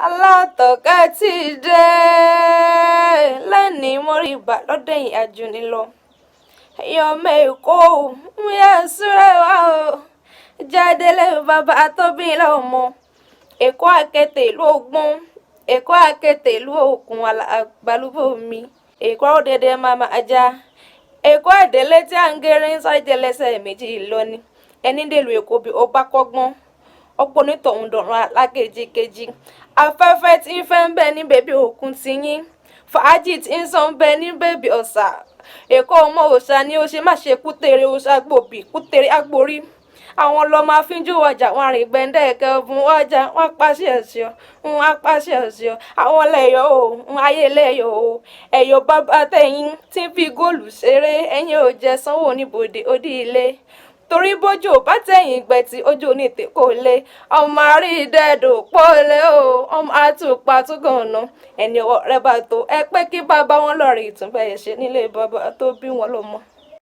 Alátọ̀kẹ́ ti dé lẹ́ni mórí bà lọ́dẹ̀yìn àjùní lọ. Ẹ̀yin ọmọ Èkó, ń yẹ súré wá o. Jáde lé bàbá tó bí lọ́mọ. Èkó àkété ìlú Ògbón, Èkó àkété ìlú Òkun àgbàlúbọ̀ mi. Èkó òdèdè màmá ajá. Èkó àdélé tí à ń géré ń sáré jẹlẹsẹ̀ méjì lọ ni. Ẹni dèlù Èkó bí ó bá kọ́gbọ́n. Ọ̀pọ̀ onítọ̀hún dọ̀run alákejìkejì. Afẹ́fẹ́ tí ń fẹ́ ń bẹ ní bèbí òkun ti yín. Fàájì tí ń sàn ń bẹ ní bèbí ọ̀sà. Èkó ọmọ òòṣà ni ó ṣe má ṣe kútèrè òòṣà gbòbí kútèrè àgbórí. Àwọn lọ máa fínjú ọjà wọn àrìn gbẹ̀ǹdẹ̀kẹ́ ọ̀bùn ọjà wọn pàṣẹ ọ̀ṣọ́ wọn pàṣẹ ọ̀ṣọ́. Àwọn lẹ́yọ̀ o, ń ayé lẹ́yọ̀ o. Ẹ̀yọ̀ bàbá tẹ̀yìn tí ń fi góòlù ṣeré, ẹ̀yin ò jẹ́ sanwó oníbodè òdì ilé torí bójú ò bá tẹ̀yìn gbẹ̀tì ojú onítẹ̀ kò lé ọmọ àrídẹ́ẹ̀dò pọ́lẹ́ o, ọmọ àtùpà tó gànà ẹni ọwọ́ rẹ bá tó ẹ pé kí bàbá wọn lọ́ọ̀rì ìtúnbẹ̀yẹ ṣe nílé bàbá tó bí wọn lọ́mọ.